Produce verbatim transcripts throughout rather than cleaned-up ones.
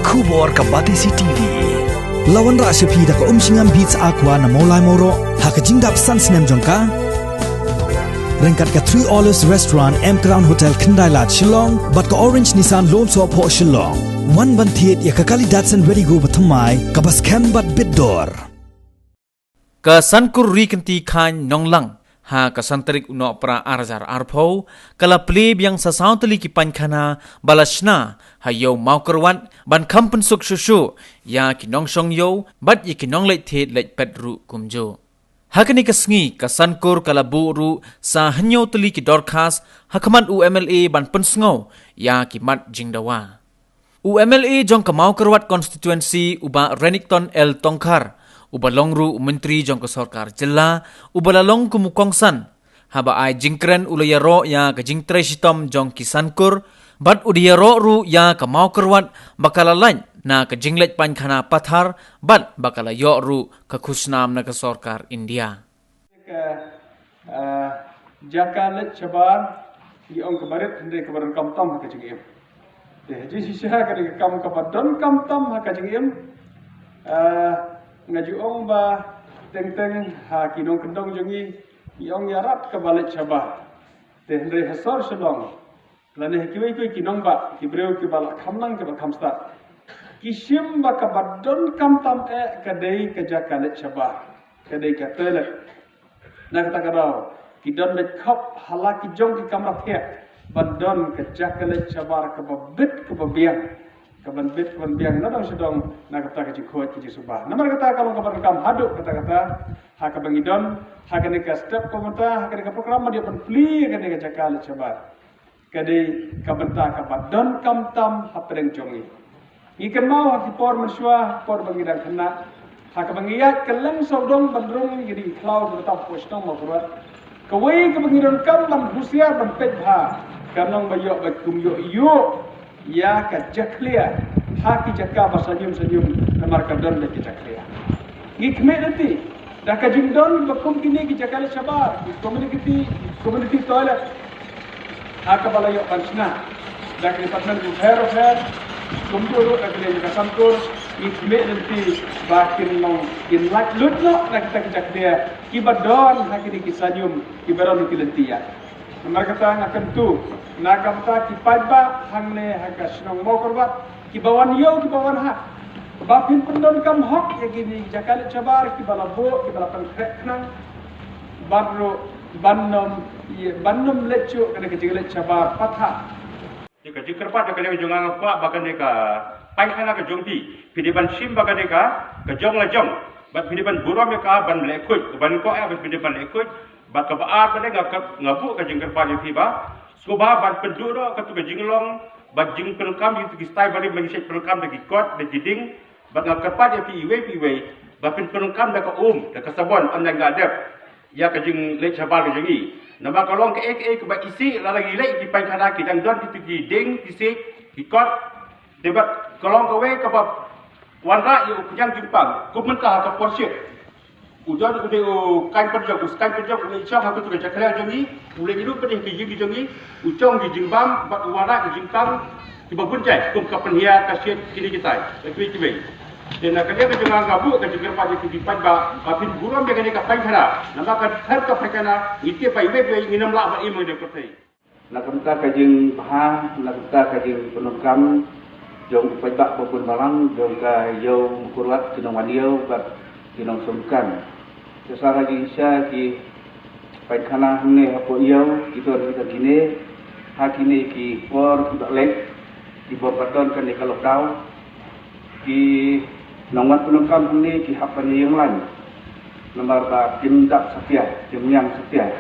Khubor ka Batesi T V. La wanrah sha phi da ka Umshngam Beats Aqua na Mawlai Mawroh ha ka jingdap san snem jong ka. Ryngkat ka Three Olives Restaurant, M Crown Hotel, Khyndai Lad, Shillong, bad ka Orange Nissan Lumsohphoh, Shillong. Wan ban thied ïa ka kali Datsun Redi-GO bathymmai kaba skhem bad bit dor. Ka Sankur Ri Kynti Khain Nonglang, ha ka san tarik u Nohprah ar hajar arphew, ka la plie biang sa saw tylli ki painkhana ba la shna ha Ïew Mawkyrwat ban kham pynsuk shuh shuh ïa ki nongshong ïew bad ïa ki nongleit thied leit peit ruh kumjuh. Ha kane ka sngi ka Sankur ka la buh ruh sa hynñiew tylli ki dorkhas ha khmat u M L A ban pynsngew ïa ki mat jingdawa. U M L A jong ka Mawkyrwat Constituency, u Bah Renikton L Tongkhar, uba long ruh u Myntri jong ka Sorkar Jylla, uba la long kum u kongsan, haba ai jingkren u la ïaroh ïa ka jingtrei shitom jong ki Sankur, bad u da ïaroh ruh ïa ka Mawkyrwat ba ka la lait na ka jingleit painkhana pathar, bad ba ka la ïoh ruh ka khusnam na ka Sorkar India. Ka, ah, jaka leit shabar, ngi ong kaba rit, hynrei kaba donkam tam ha ka jingim. Te ha jingshisha ka dei ka kam kaba donkam tam ha ka jingim. Ah, nga ju ong ba teng teng ha ki nongkyndong jong ngi, ngi ong ïarap kaba leit shabar. Te hynrei ha sor Shillong, lane ha kiwei kiwei ki nongbah, ki briew kiba la kham nang kiba kham stad, ki shim ba kaba donkam tam eh ka dei ka jaka leit shabar, ka dei ka toilet. Na kata ka daw, ki don beit khop ha la ki jong ki kamra thiah ban don ka jaka leit shabar kaba bit kaba biang, kaban bit kaban biang na dong sha dong na kata ka jingkhuid ka jingsuba. Namar kata ka long kaba donkam haduh katta katta ha kaba ngi don ha kane ka step ka bynta, ha kane ka program ban ïoh ban plie kane ka jaka leit shabar. Ka dei ka bynta kaba donkam tam hapdeng jong ngi. Ngi kynmaw ha ki por mynshuwa, por ba ngi dang khynnah, ha kaba ngi ïaid kylleng sawdong ban rung ïa kine ki khlaw kiba tam hapoh shnong Mawkyrwat, kawei kaba ngi donkam ban husiar ban peit bha, ka long ba ïoh ba kum ïoh ïoh ïa ka jakhlia ha ki jaka ba sanium sanium, namar ka don beit ki jakhlia. Ngi khmih lynti da ka jingdon ba kum kine ki jaka leit shabar, ki community, community toilet, ha kaba la ïoh ban shna da ki department bapher bapher, kumjuh ruh da ki lei jong ka Sankur. Ngi khmih lynti ba kin long, kin lait lut noh na kita ki jakhlia kiba don ha kine ki sanium, kiba don ha ki lynti ïa. Namar kata nga kyntu na ka bynta ki paidbah hangne ha ka shnong Mawkyrwat, kiba wan ïew kiba wan hap, ba phin pyndonkam hok ïa kine ki jaka leit shabar kiba la buh, kiba la pynkhreh khnang, bad ruh ban ym, ïa, ban ym leit shuh kane ka jingleit shabar pathar. Te ka jingkyrpad jong ka liang jong nga, nga kwah ba kane ka painkhana ka jong phi, phi dei ban shim ba kane ka, ka jong la jong, bad phi dei ban burom ïa ka ban leh khuid, ban koh ïa, bad phi dei ban leh khuid. Bad kaba ar pat nga, nga buh ka jingkyrpad ïa phi ba sngewbha ban pynduh noh katu ka jinglong bad jingpyndonkam ïa kito ki stai barim ba ngi shait pyndonkam da ki kot, da ki dieng. Bad nga kyrpad ïa phi iwei pa iwei ba phin pyndonkam da ka um, da ka sabon, ynda ngi la dep ïa ka jingleit shabar ka jong ngi. Namar ka long kaei kaei kaba isih, lada ngi leit ki painkhana ki dang don kito ki dieng, ki siej, ki kot. Te bad ka long kawei kaba wanrah ïa u khñiang jingpang, kum mynta ha ka por shit. U don u dei u kaiñ pynjong, u kaiñ pynjong u leit shong ha katu ka jakhlia jong ngi, u leit ruh pat ha ka ïing jong ngi, u shong ki jingbam bad u wanrah ki jingtang kiba bun jait kum ka pynhiar, ka shit, kine kitai, ka kiwei kiwei. Te na ka liang ka jong nga, nga buh ka jingkyrpad ïa phi ki paidbah ba phin burom ïa kane ka painkhana, namar ka ther ka painkhana ngi tip ba iwei pa iwei ngin ym lah ban im ha kane ka pyrthei. Na ka bynta ka jingbha, na ka bynta ka jingpyndonkam jong u paidbah ba bun balang jong ka ïew Mawkyrwat, ki nongwan ïew bad ki nongsumkan. Te sa ka jingshisha ki painkhana hangne hapoh ïew ki don kita kine ha kine ki por kiba leit, kiba pat don kane ka lockdown. Ki nongwan pyndonkam hangne ki hap ban ïeng lain namar ba kim dap satia, kim ñiang satia.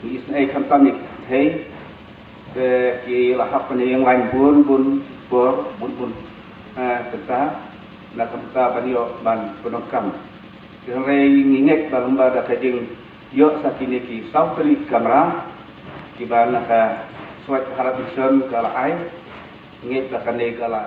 Ngi isynei khamtam ïa ki kynthei, te ki la hap ban ïeng lain bun bun por, bun bun, eh, kynta, na ka bynta ban ïoh ban pyndonkam. Hynrei ngi ngeit ba lyngba da ka jingïoh sa kine ki saw tylli ki kamra kiba na ka Swachh Bharat Mission ka la ai, ngeit ba kane ka la